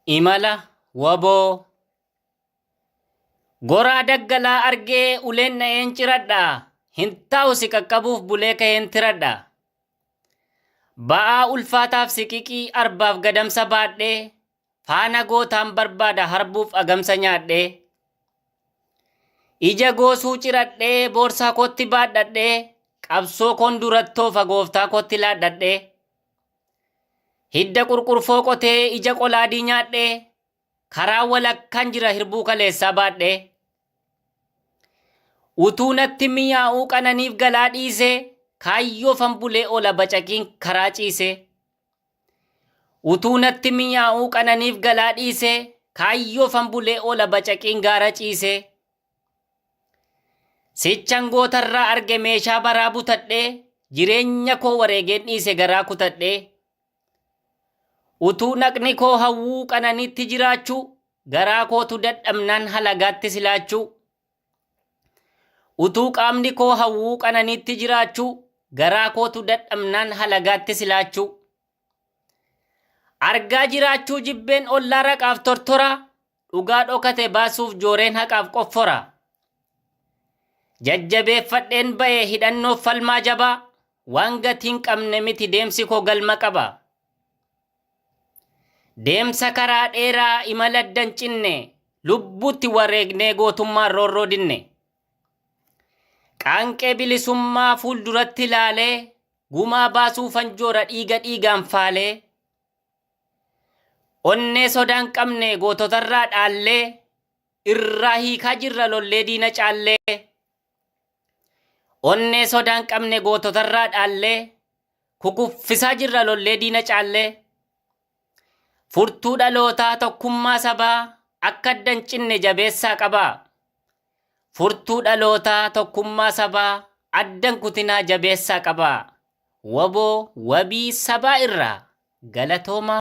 Imala waboo. Goraa daggalaa argee uleen dha'een ciradha. Hin taa'u si qaqqabuuf bulee ka'een tiradha. Ba'aa ulfaataaf siqiqii arbaaf gadamsa baadhee faana gootaan barbaada harbuuf agamsa nyaadhee. Ija goosuu ciradhee boorsaa kootti baadhadhee qabsoo koon durattoofa gooftaa kootti laadhadhee. Hidda qurqurfoo qotee ija qolaadii nyaadhee karaa walakkaan jira hirbuu kaleessaa baadhee. Utuu natti miyaa'uu qananiif galaa dhiisee kaayyoofan bulee oola bacaqiin karaa ciisee. Utuu natti miyaa'uu qananiif galaa dhiisee kaayyoofan bulee oola bacaqiin gaara ciisee. Sichan gootarraa arge meeshaa baraa butadhee jireenya koo wareegeen dhiise garaa kutadhee. Utuu naqni koo hawwuu qananiitti jiraachuu garaa kootu dadhabnaan halagaatti silaachuu. Utuu qaamni koo hawwuu qananiitti jiraachuu garaa kootu dadhabnaan halagaatti silaachuu. Argaa jiraachuu jibbeen ollaa raqaaf tortora dhugaa dhokate baasuuf jooreen haqaaf qoffora. Jajjabeeffadheen ba'e hidhannoof falmaa jabaa waan gatii hin qabne miti deemsi koo galma qaba. Deemsa karaa dheeraa imala addan cinne lubbuutti wareegnee gootummaan roorroo dinne. Qaanqee bilisummaa fuulduratti ilaalee gumaa baasuufan joora dhiiga dhiigaan faalee. Onnee sodaan qabne goototarraa dhaallee irraa hiikaa jirra lollee diina caallee. Onnee sodaan qabne goototarraa dhaallee kukuffisaa jirra lollee diina caallee. Furtuu dhalootaa tokkummaa sabaa akka adda hin cinne jabeessaa qabaa. Furtuu dhalootaa tokkummaa sabaa adda hin kutinaa jabeessaa qabaa. Waboo wabii sabaa irraa galatoomaa.